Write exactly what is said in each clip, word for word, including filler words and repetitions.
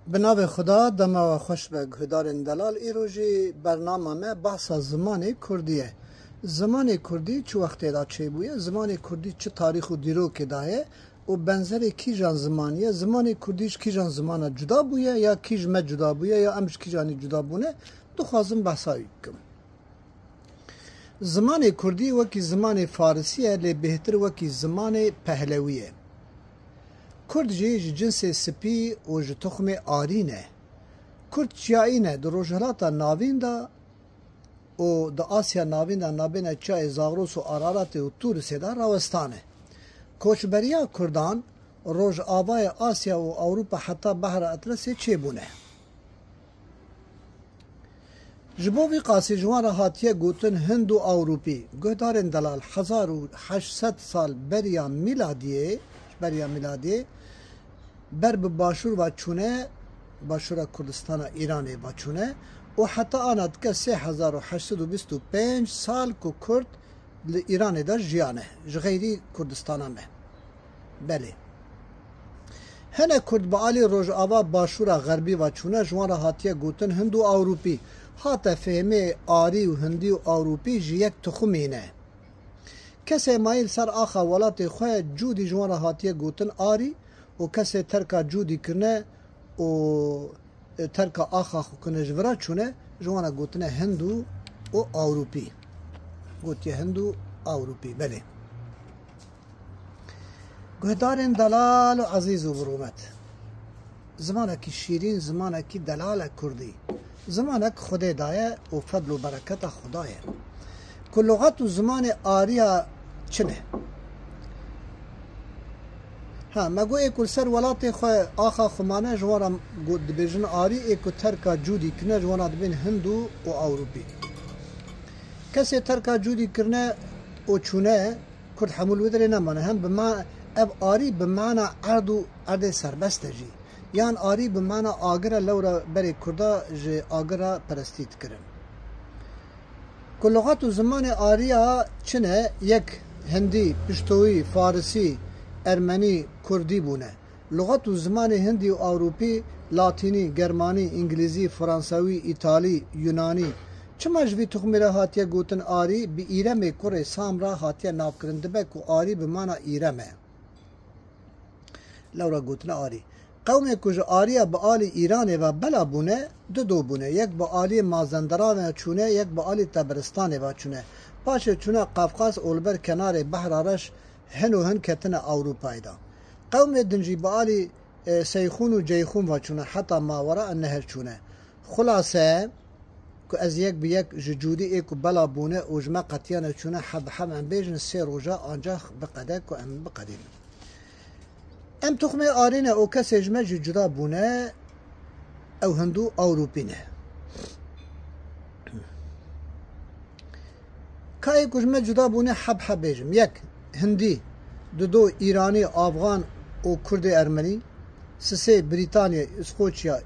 Bi navê Xuda, dema we xweş be guhdarên delal. Îro jî bernama me behsa zimanê kurdî ye. Zimanê kurdî çi wextê de çêbûye? Zimanê kurdî çi tarîx û dîrokê daye? Û benzerê kîjan zimanî ye? Zimanê kurdî ji kîjan zimana cuda bûye ya kî ji me cuda bûye ya em ji kîjanî cuda bûne? Dixwazim behsa wî bikim. Zimanê kurdî wekî zimanê farisî ye, lê bêhtir wekî zimanê pehlewî ye. Kurd jî ji cinsê spî û ji tuxmê arî ne. Kurd çiyayî ne, di Rojhilata Navîn de û di Asya Navîn de nabêna çiyayê Zagros û Araratê û Tûrisê de rawestane. Koçberiya kurdan Rojavayê Asya û Ewropa heta Behra Etlesê çêbûne. Ji bo vî qasî ji wan re hatiye gotin Hind û Ewropî. Guhdarên delal, hezar û heşt sed sal beriya mîladiyê, beriya mîladiyê, ber bi başûr ve çûne, başûra Kurdistana Îranê ve çûne û heta ana dike sê hezar û heşt sed û bîst û pênc sal ku Kurd li Îranê de jiyane, ji xeyrî Kurdistana me. Belê. Hinek Kurd bi alî Rojava Başûra Xerbî ve çûne, ji wan re hatiye gotin Hind û Ewropî. Hate fêhmê Arî û Hindî û Ewropî ji yek tuxumî ne. Kesê mayî li ser axa welatê xwe Cûdî ji wan re hatiye gotin Arî û kesê terka Cûdî kirine û, e, terka axa xwe kirine ji vira çûne, ji wan re gotine Hind û, û Ewropî. Gotiye Hind û Ewropî, belê. Guhdarên delal û ezîz û bi rûmet. Zimanekî şîrîn, zimanekî delal e kurdî. Zimanek Xwedê daye û fedl û bereketa Xwedayê. Ku luxet û zimanê Arya çi ne? Ha, me got ê ku li ser welatê xwe axa xwe mane, ji wan re got dibêjin Arî, ê ku terka Cûdî kirine, ji wan re dibên Hindu û Ewropî. Kesê terka Cûdî kirine û çûne, Kurd hemû li wê derê nemane. Hem bi ma-, ev Arî bi mana erd û erdê serbest e jî. Yan Arî bi mana agir e, lewra berê Kurda ji agir re perestî dikirin. Ku luxet û zimanê Arya çi ne? Yek Hindî, Piştoyî, Farisî, Ermenî, Kurdî bûne. Luxet û zimanê Hindî û Ewropî, Latînî, Germanî, Îngilîzî, Fransawî, Îtalî, Yunanî. Çima ji vî tuxmê re hatiye gotin Arî? Bi Îremê kurê Sam re hatiye navkirin. Dibe ku Arî bi mana Îrem e. Lewra gotine Arî. Qewmê ku ji Arya bi alî Îranê ve bela bûne, du do bûne. Yek bi alî Mazendera ve çûne, yek bi alî Teberistanê ve çûne. Paşê çûne Qafqaz û li ber kenarê Behra Reş hin û hin ketine Ewropayê de. Qewmê din jî bi alî, e, Seyxûn û Ceyxûn ve çûne, heta mawera Nehir çûne. Xulase, ku ez yek bi yek ji Cûdî ê ku bela bûne û ji me qetiyane çûne heb bi heb em bêjin sê roja ancax biqede ku em biqedînin. Em tuxmê Arî ne û kesê ji me jî cuda bûne, ew Hindu Ewropî ne. Ka ê ku ji me cuda bûne heb heb bêjim. Yek, Hindî, dudo, Îranî, Afgan û Kurdê Ermenî, sisê, Brîtanya, Îskoçya,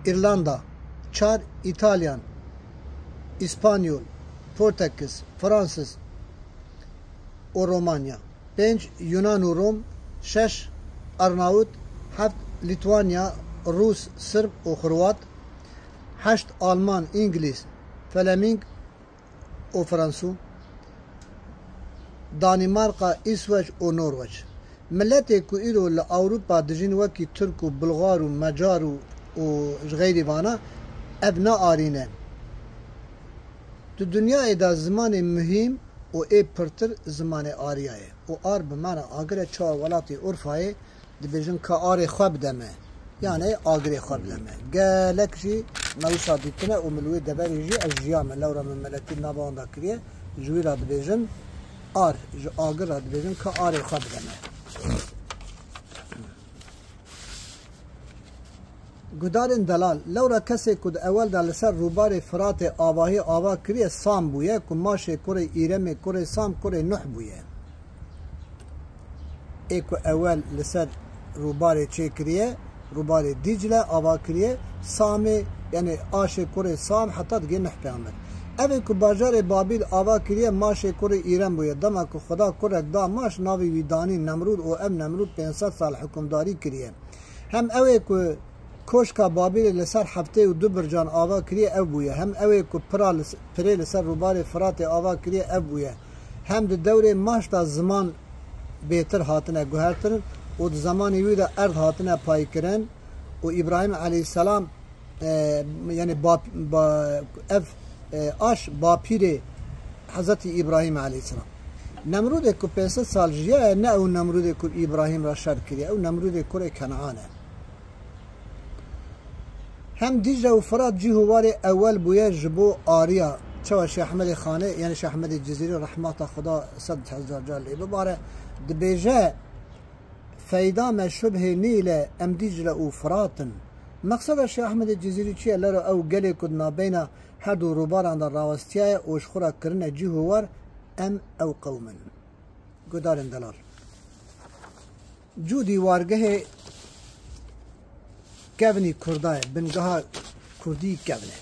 Îrlanda, çar, Îtalyan, Îspanyol, Portekiz, Fransiz û Romanya, pênc, Yunan û Rom, şeş, Arnavut, heft, Lîtwanya, Rûs, Sirb û Xirwat, heşt, Alman, Îngilîz, Felemîng, û Fransû, Danîmarka, Îsweç û Norweç. Miletê ku îro li Ewropa dijîn wekî Tirk û Bulgar û Mecar û, û ji xeyrî vana, ev ne Arî ne. Di dinyayê de zimanê muhîm û ê pirtir zimanê Arya ye. Û ar bi mana agir e, çawa welatê Urfayê dibêjin ka arê xwe bide me. Yanê agirê xwe bide me. Gelek jî me wisa dîtine û min li wê deverê jî ez jiyame. Lewra min meletî nava wan de kiriye. Ji wî re dibêjin ar, ji agir re dibêjin ka arê xwe bide me. Gudarên delal, lewra kesê ku di ewel de li ser rûbarê Firatê avahî ava kiriye Sam bûye, ku maşê kurê Îremê kurê Sam kurê Nuh bûye. Ê ku ewel li ser rûbarê çêkiriye, rûbarê Dîcle ava kiriye Samê, yanî aşê kurê Sam heta digê Nuh pêxember. Ev ê ku bajarê Babîl ava kiriye maşê kurê Îrem bûye. Dema ku Xweda kurek da maş, navê wî danî Nemrûd û ev Nemrûd pênc sed sal hikûmdarî kiriye. Hem ew ê ku koşka Babîlê li ser heftê û du bircan ava kiriye, ev bûye. Hem ew ê ku pira li s-, pirê li ser rûbarê Firatê ava kiriye, ev bûye. Hem di dewrê maşta ziman bêtir hatine guhertin û di zemanê wî de erd hatine paykirin û Îbrahîm eleyhîsselam, e, yani bap-, ba-, ev, e, aş bapîrê Hezretî Îbrahîm eleyhîsselam. Nemrûdê ku pênc sed sal jiyaye, ne ew Nemrûdê ku Îbrahîm re şer kiriye, ew Nemrûdê kurê Kenan e. Hem Dîcle û Firat cî û warê ewel bûye ji bo ariya. Çawa Şêx Ehmedê Xanê, yani Şêx Ehmedê Cizîrî, rehmeta Xweda sed hezar car lê bibare, dibêje, Feyda me şubhê nîle em Dîcle û Firat in. Meqseda Şêx Ehmedê Cizîrî çi ye? Lero ew gelê ku di nabeyna her du rûbaran de rawestiyaye û ji xwe re kirine cî û war, em ew qewm in. Guhdarên delal. Cûdî wargehê kevnî Kurda ye, bingeha Kurdî kevn e.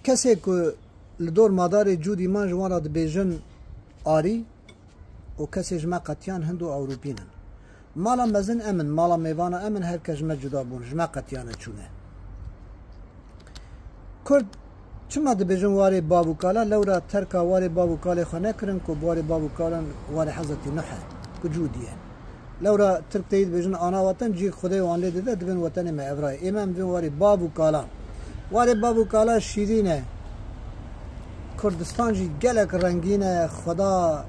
Kesê ku li dor madarê Cûdî man ji wan re dibêjin arî û kesê ji me qetiyan Hind û Ewropîn in. Mala mezin em in, mala mêvana em in, her kes ji me cuda bûn, ji me qetiyane çûne. Kurd çima dibêjin warê bav û kala? Lewra terka warê bav û kalê xwe nekirin ku bi warê bav û kalan warê Hezretî Nuh e, ku Cûdî ye. Lewra Tirk teyî dibêjin ana weten, cihê Xwedê wan lê dide, dibin wetenê me evrayê. Ê me em dibin warê bav û kalan. Warê bav û kala şîrîn e. Kurdistan jî gelek rengîn e. Xweda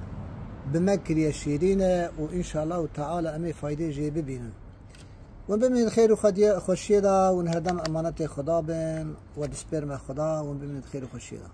bi me kiriye şîrîn e û înşallah û teala em ê faydê jê bibînin. Hûn bimînin xêr û xwediyê-, xweşiyê de, hûn herdem emanetê Xweda bin, we dispêrime Xweda, hûn bimînin xêr û xweşiyê de.